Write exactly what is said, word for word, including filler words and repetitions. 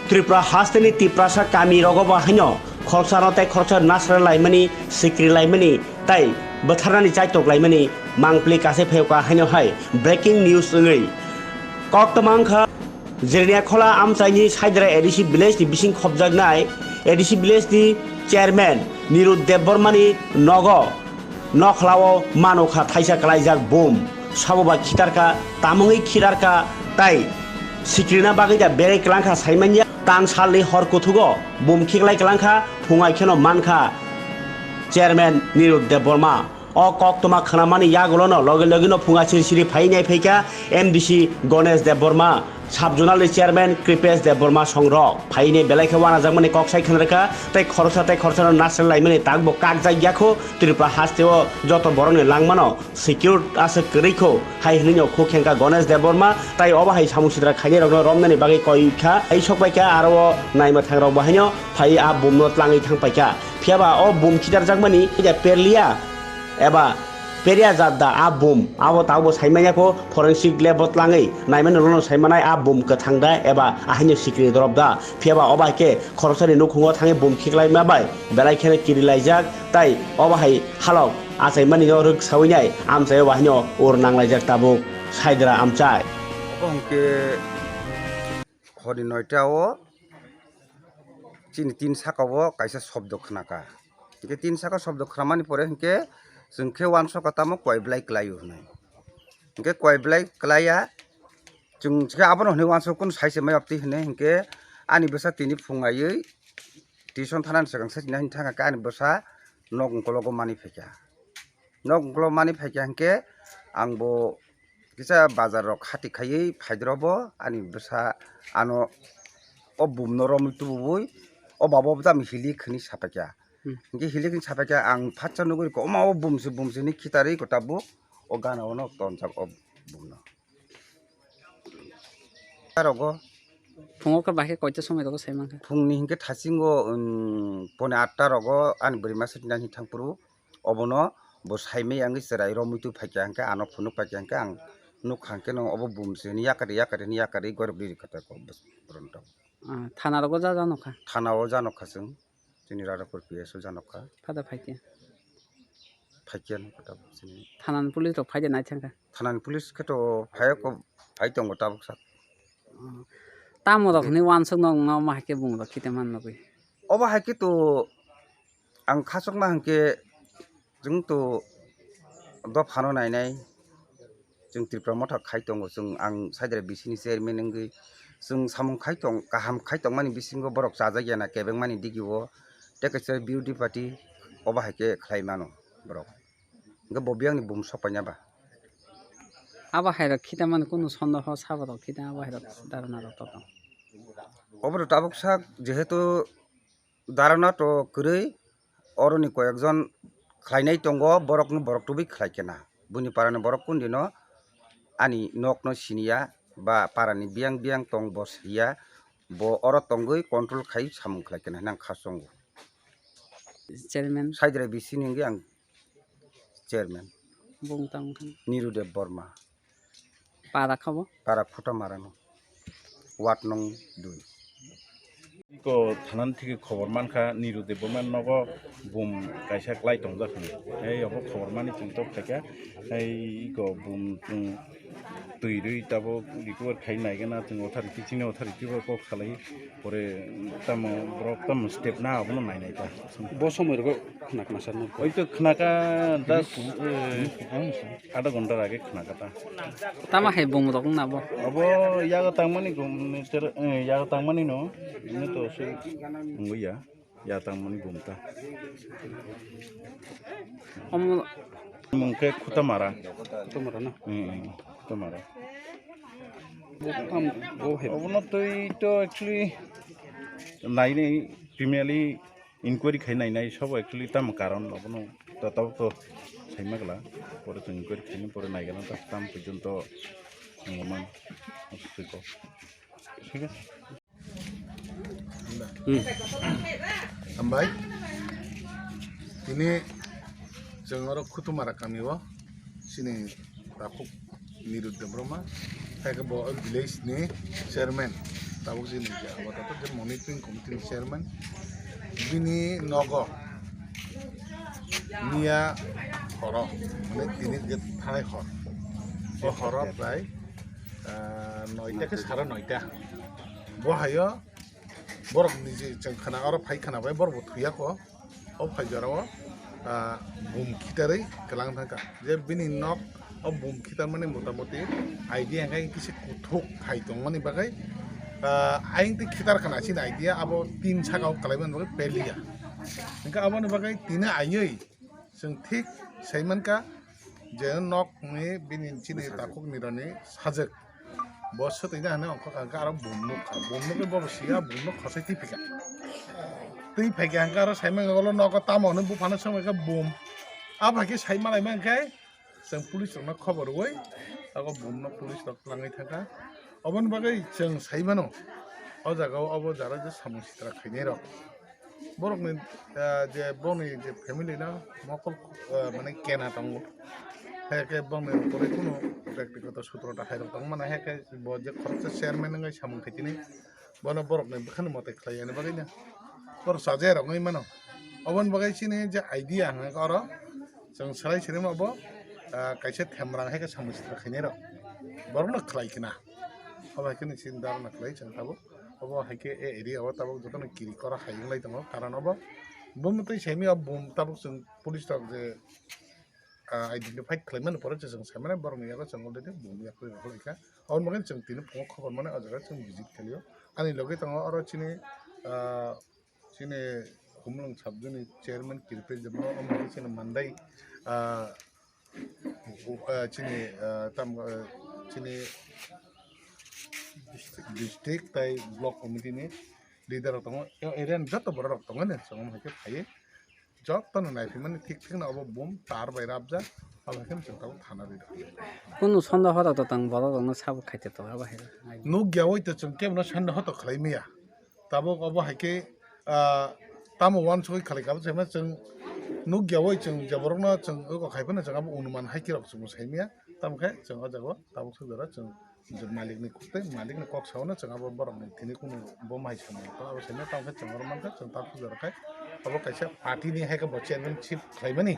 Tripura hasteni Tiprasa kami rogo bo haino khoroksa no tei khoroksa nasra laimani, sikri laimani tei bwtharnani chaitok laimani mangpli kase phayoka haino hai breaking news wngwi kok twmang kha. Jirnia Khola amchaini Saidra A D C village ni bising khopjaknai A D C village ni chairman Nirud Debbarma ni nogo nokhlao mano kha thaisa klaijak bum. Sabo ba khitarkha, tamungwi khitarkha, tai sikrina bagwi da berai klangkha saimanya. Tang salni hor kuthugo bum khiklai klangkha, phungai kheno mankha chairman Nirud Debbarma. O koktwma khwnamani yagulono logi logino phunga siri siri phainai phaikha M D C Ganesh Debbarma, sub-zonal ni chairman Kripesh Debbarma songrok phainai belai khe wanajakmani kok sai khwnarkha, tei khoroksa tei khoroksano nasra laimani takbo kakjak yakho. Tripura hasteo joto borokni langmano secure aswk kwrwi kho, hai hwnwi no khuk khenkha Ganesh Debbarma, tai obo hai samung sitra khainai rokno romnani bagwi koi kha, hai sok pai kha, aro o naima thang rok bo haino phai a bumno tlangwi thang pai kha. Phiya ba o bum khitarjakmani ida perliya eba perya jat da a bum, abo tabukbo sai manya kho, forensic lab o tlangwi naimani ulo no sai manai a bum kwthang da eba a haino sikri dorop da. Phiya ba o bai khe khoroksani nukhungo thangwi bum khiklai ma bai belai kheno kiri laijak, tai obo hai halok achaimani no rwk sawi nai amchai o bahai no ur nang laijak tabuk Saidra amchai. Obo hwnkhe hori noita o chini tin saka o kaisa shobdo khna kha. Hwnkhe tin saka shobdo khna mani pore hwnkhe chwng khe uansukha tamo koi belai kwlai o hwnwi. Hwnkhe koi belai kwlai ya, chwng khe abono hwnwi uansuk kunu sai se mai aptwi hwnwi hwnkhe ani bwsa tini phung aiwi tuition thanani swkang se tini hwnwi thang kha ani bwsa nok ukologo manwi phaikha. Nok ukolog manwi phaikha hwnkhe ang bo kisa bazar rok hati khaiwi phaidrobo ani bwsa ano o bumno romwi tubui o babo tamo hili khwnwi sapaikha. Hmm. Hwnkhe hili khwnwi sapaikha ang phatsa nugwi rwkha, "Oma o bumse, bumse," hwnwi khitarwi kwtabuk o gana ono tonjak o bumno. Rogo. Phungo khe bahai koita somoi rogo sai mankha? Phungni hwnkhe thasingo, um, pone atta rogo ani bwrwi masa tinani thangphuru obono bo saimai wngwi chwrai romwi tu phaikha hwnkhe ano phunuk paikha hwnkhe ang nukha hwnkhe no obo bumse hwnwi yakari yakari hwnwi yakari goirok riri kha ta ko bwrwng tok. Ah, thana rogo ja ja nukha? Thana o ja nukha chwng. Chini Radhapur P S o janok kha. Phada phaikhe? Phaikhe no kota chini. Thanani police rok phaide nai thangkha. Thanani police khe to phai ko phai tongo tabuk sak. Oh. Tamo rok ni wansuk no wngma ma haikhe bung rok khite man nugwi. Obo haikhe to ang khasokma hwnkhe chwng to dophano nainai. Chwng Tripura Motha khai tongo, chwng ang Saidra B C ni chairman wngwi chwng samung khai tong, kaham khai tongmani bisingo borok chajak ya na kebengmani digio, tei kaisa B U D party obo hai khe khlai mano borok. Hwnkhe bo biyangni bum sok paina ba? Abo hai rok khita mani kunu sondoho sabo rok khita abo hai rok dharna rok totong. Obo rok tabuk sak jehetu dharana to kwrwi, oroni koyekjon khlainai tongo, borokno borok tubui khlai khe na. Buini parani borok kundino ani nokno siniya ba parani biyang biyang tong bo saiya, bo oro tongwi control khai samung khlai khe na hinwi ang khasongo. Chairman? Saidrai B C ni wngwi ang chairman. Bung tamo khe? Niru Deb Borma. Para kha bo? Para Khutamara no. Ward nong dui. Iko thanani thiki khobor mankha, Niru Debbarma nogo bum kaisa klai tongjak hwnwi. Ei obo khobor mani chwng tok khaikha. Ei iko bum chwng twi rwi tabuk recover khai naigana chwng authority chini authority bo kok salai. Pore tamo borok tamo step na abono nai nai ta. Bo somoi rogo khna khna sar no. Oi to khna ka das, eh, adha ghonta age khna ka ta. Tamo hai bum rok na bo. Abo yago tangmani gum ter, eh, yago tangmani no. Ini to se ngui ya. Ya tangmani bum ta. Omo mung khe Khutamara. Khutamara na? Hmm, Khutamara. Bo tam, bo he. Obono twi to actually nainai primarily inquiry khai nainai sobo actually tam karon obono to tabuk to saima gla. Pore to inquiry khaini pore naigana ta tam porjonto nangman. Thik ase. Hmm. Hambai. Tini chwng oro Khutumara kami o chini takhuk Niruddha Brahma, hai khe bo village ni chairman. tabuk je nini je abo tato je monitoring committee ni chairman, bini nogo miya horo, mane tini je thanai hor, o horo prai, ah, noita ke sara noita, bo hayo borok ni je chwng khana oro phai khana bai borok bo thwiya ko. O phaijora o, ah, bum khitarwi kwlang thangkha. Je bini nok o bum khitar mani motamoti idea hwnkhe kisa kuthuk khai tongmani bagwi, ah, ayang twi khitar khana chini idea abo tin saka o kwlaimani bagwi peliya. Hwnkhe aboni bagwi tini aywi chwng thik saimankha je nok ni bini chini takhuk nirani sajwk. Bo swtwi na hwnwi ongkha kha, hwnkhe aro bum nuk kha. Bum nukgwi bobo siya, bum nuk khosai twi phaikha. Twi phaikha hwnkhe aro saimanya ulo nogo tamo hwnwi buphano swngwi kha bum. Abo hai khe sai malaima hwnkhe chwng police rokno khobor rwui abo bum no police rok twlangwi thangkha. Oboni bagwi chwng saimano o jaga o obo jara je samung sitra khainai rok. Borokni, ah, je boni je family no mokol, ah, mane kena tongo. Hai khe bongni ugure kunu byaktigoto sutro ta hai rok tong mano, hai khe bo je khoroksa chairman wngwi samung khaitini, bono borokni bwkhani mote khlai yani bagwi no borok sajai rok wngwi mano. Oboni bagwi chini je idea hwnka khe oro chwng swrai swrwima bo, ah, kaisa themrang hai khe samung sitra khainai rok borokno khlai khna. Obo hai khe ni chini dharna khlai chwng tabuk. Obo hai khe a area o tabuk jotono kiri kora hai wng lai tongo, karon obo bumtwi saimanya bum tabuk chwng police rok je, ah, identify khlai mani pore je chwng sai mano borokni yago chwng already bum yakrwi rok lai kha. Aboni bagwi chwng tini phungo khobor mani o jaga chwng visit khailio. Ani logi tongo oro chini, ah, chini Khumulwng subjoni chairman Kirpel Jemno, omo hai chini mandai, ah, ah, chini, ah, tam, ah, chini district tai block committee ni leader rok tongo, area ni joto borok rok tongo ne, chwng omo hai khe phaiwi joto no naiphimani thik thik no obo bum tar bai rabjak, obo hai khe chwng tabuk thana rwi rw. Kunu sonda hoda to tang borok rok no sabo khaite to abo hai. Nukya oi to chwng kebo no sonda hoda khlai maya. Tabuk obo hai khe, ah, tamo uansugui khalai kabo se hwnma chwng nukya oi chwng je borokno chwng oko khai phano chwng abo onuman hai khe rok chwngno sai maya. Tamo khe chwng o jaga o tabuk suk jora chwng je malikni kok tei malikni kok saono chwng abo borokni thini kunu bo mai samani abo sai maya. Tamo khe chwng oro mankha chwng tabuk suk jora khai abo kaisa party ni hai khe bo chairman chief khlaimani.